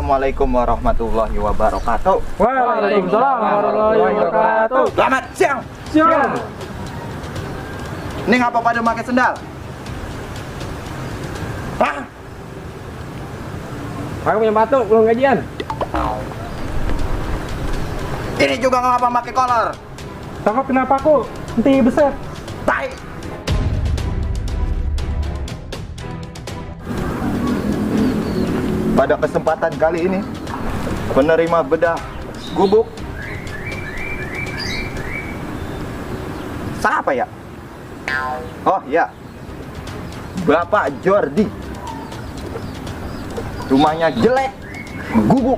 Assalamualaikum warahmatullahi wabarakatuh. Waalaikumsalam warahmatullahi wabarakatuh. Selamat siang. Siang. Ini ngapa pada pakai sendal? Hah? Aku punya batu, belum gajian. Ini juga ngapa pakai kolor? Takut kenapa aku? Nanti beset. Tai. Pada kesempatan kali ini, penerima bedah gubuk siapa ya? Oh ya, Bapak Jordi. Rumahnya jelek, gubuk.